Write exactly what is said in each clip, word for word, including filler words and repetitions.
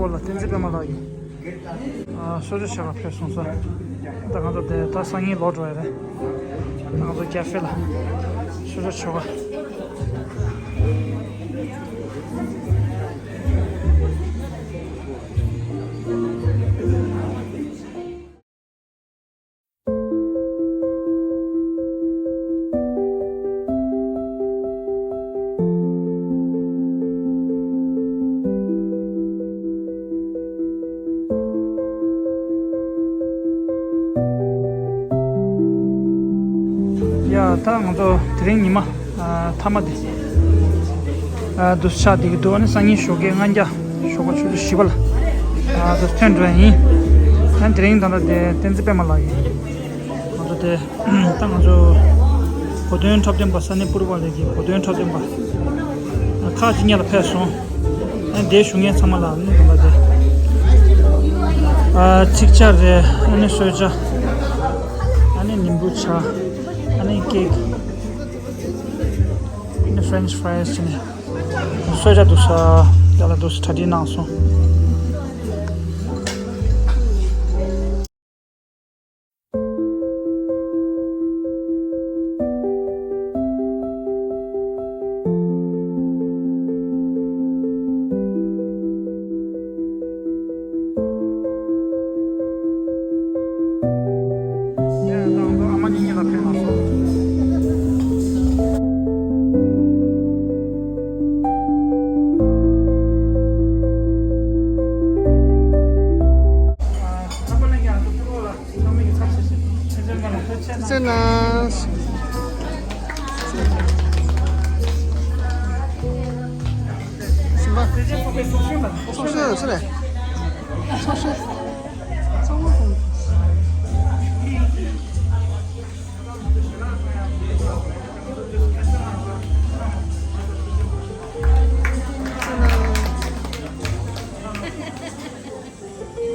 སྐོར་ལ་བསྟན་འཛིན་པད་མ་ལགས་ཀྱིས་ཨ་གསོལ་ཇ་མཆོད་གར་ཕེབས་སོང་ས། ད་ང་ཚོ་དེ་ད་སང་ཉིན་ལོག་འགྲོ་ཡ་རེད། ད་ང་ཚོ་ཀ་ཧྥེ་ལ་གསོལ་ཇ་མཆོད་གར། ཡ་ད་ང་ཚོ་དེ་རིང་ཉི་མ་ཨ་མཐའ་མ་དེ་ཨ་དུ་ཆགས་བསྡད་ཀྱི་འདུག་ཨ་ནི་སང་ཉིན་ཞོགས་ཀས་ལྔ་བརྒྱ་ཞོགས་པ་ཆུ་ཚོད་བཞི་པ་ལ་ཨ་དུ་ཐོན་འགྲོ་ཡ་ཡིན། ཨ་ནི་དེ་རིང་ད་ལྟ་དེ་བསྟན་འཛིན་པད་མ་ལགས་ཡིན། ང་ཚོ་དེ་ད་ང་ཚོ་བོད་དོན་འཁྲབ་སྟོན་པ་ས་གནས་པུར་བ་ལས་ཀྱི་བོད་དོན་འཁྲབ་སྟོན་པ་ཁག་ཅིག་སྔོན་ལ་ཕེབས་སོང་། ཨ་ནི་དེ་བཞུགས་མཁན་ཚང་མ་ལ་ཨ་ནི་དགོངས་པ་དེ་ཨ་ཚིག་ཇ་རེད། ཨ་ནི་གསོལ་ཇ། ཨ་ནི་ནིམ་བུ་ཇ། ཨ་ནི་ཀེག་ཨ་ནི་ཕ་རེན་ཆི་ཕ་རའི་ཟི་བྱས་ནས་གསོལ་ཇ་འདུག་ས་དེ་ལ་འདུག་ས་གྲ་སྒྲིག་གནང་སོང་།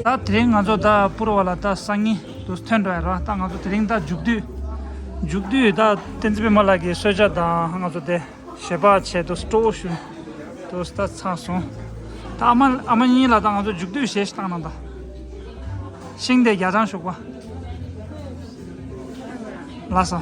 ད་དེ་རིང་ང་ཚོ་ད་པུར་བ་ལ་ད་སང་ཉིན་དུ་ཐོན་འགྲོ་ཡ་ར། ད་ང་ཚོ་དེ་རིང་ད་མཇུག་བསྡུས། མཇུག་བསྡུས་ད་བསྟན་འཛིན་པད་མ་ལགས་ཀྱི་གསོལ་ཇ་དང་ང་ཚོ་དེ་ཞལ་པར་བྱས་དུ་སྤྲོ་བོ་ཞུ་དུ་ད་ཚར་སོང་། ད་ཨ་མ་ཨ་མ་གཉིས་ལ་ད་ང་ཚོ་མཇུག་བསྡུས་ཞལ་ཞིག་བཏང་གནང་ད། ཤིང་དེ་རྒྱ་ལྕང་ཞོགས་པ། ལགས་སོ།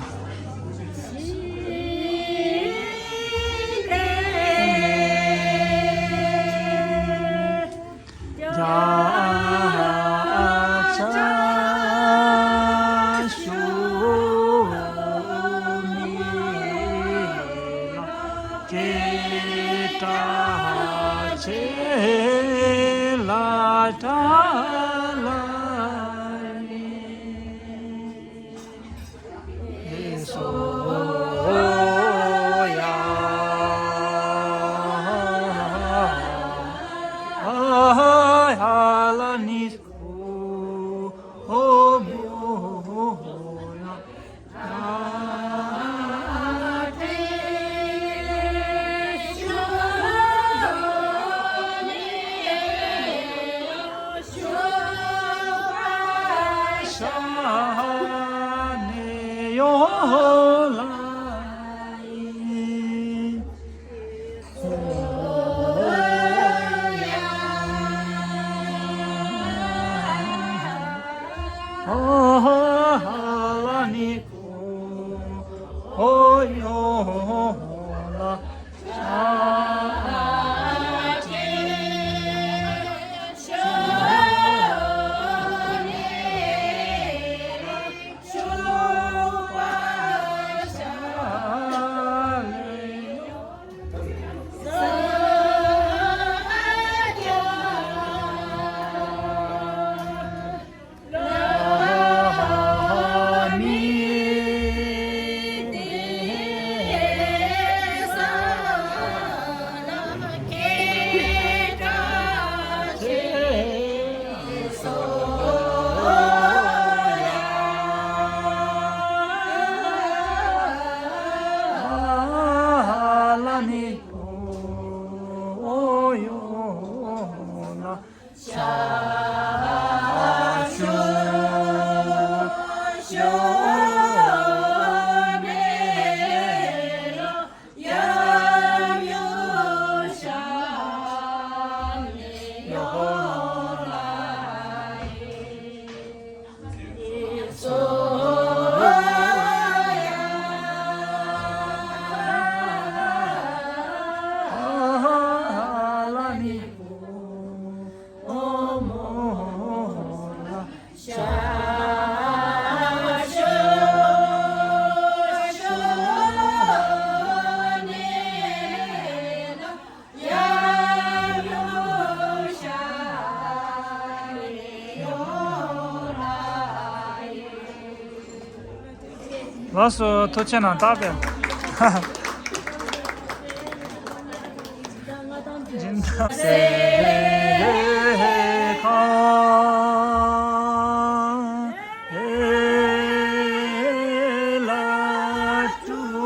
ལགས་སོ། ཐུགས་རྗེ་གནང་། ད་བས། སྦྱིན་བདག་སེ་ཁ་ལ་ཏུ།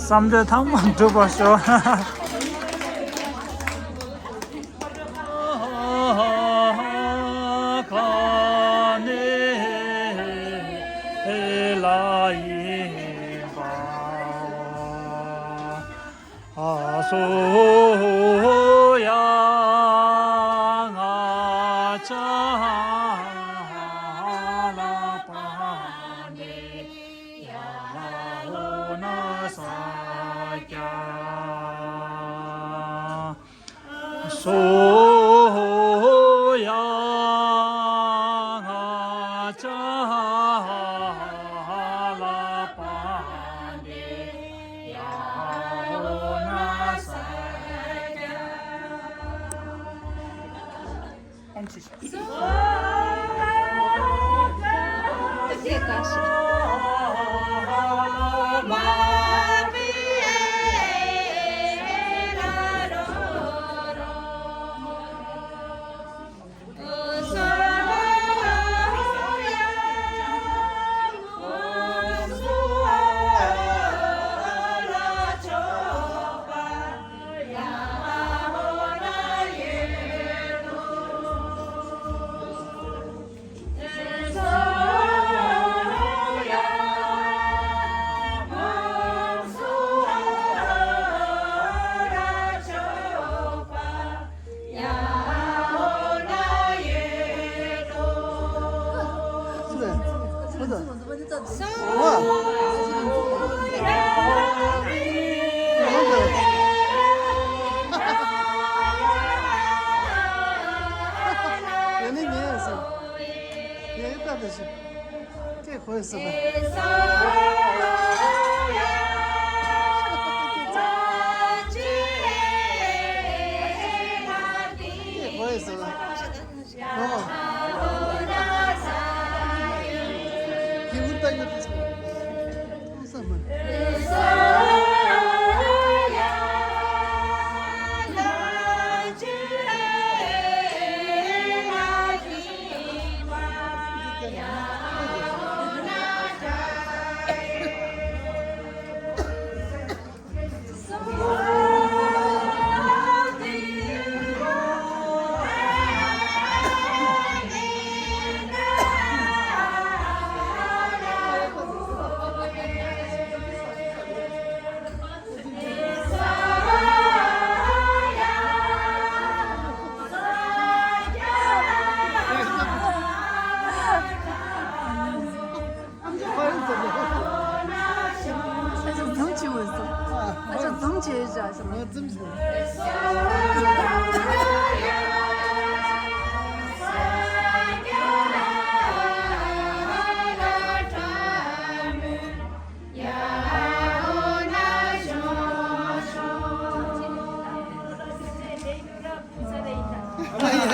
བསམ་གཏན་ཚང་མ་འགྲུབ་པར་ཤོག།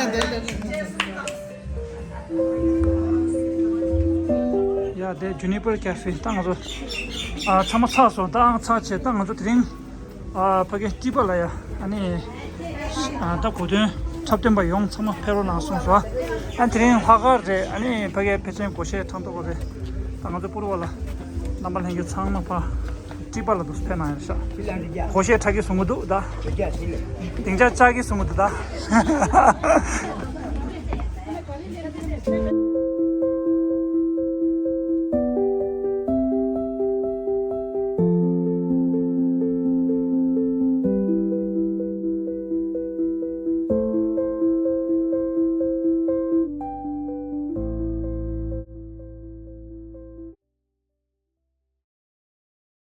ཡ་དེ་ཇུ་ནི་པར་ཀེ་ཧྥེ་ད་ང་ཚོ་ཨ་ཚང་མ་ཚར་སོང་། ད་ཨང་ཚར་བྱས་ད་ང་ཚོ་དེ་རིང་ཨ་ཕ་གི་ཊི་པ་ལ་ཡ་ཨ་ནི་ཨ་ད་གོ་སྟོན་འཁྲབ་སྟོན་པ་ཡོངས་ཚང་མ་ཕེབས་རོགས་གནང་གསུངས་སོང་། ཨ་དེ་རིང་ལྷག་དཀར་རེད། ཨ་ནི་ཕ་གི་ཕལ་ཆེར་སྒོར་གཞས་འཁྲབ་འདུག་གོ་རེད། ད་ང་ཚོ་པུར་བ་ལ་རྣམ་པ་ལྷན་རྒྱས་ཚང་མ་ཕ་ཊི་པ་ལ་འདུག་ཕེབས་གནང་ཡོད་ཤག་སྒོར་གཞས་འཁྲབ་ཀྱི་བཟོ་གི་འདུག་ད། སྡིངས་ཆ་བཅག་གི་བཟོ་གི་འདུག་ད།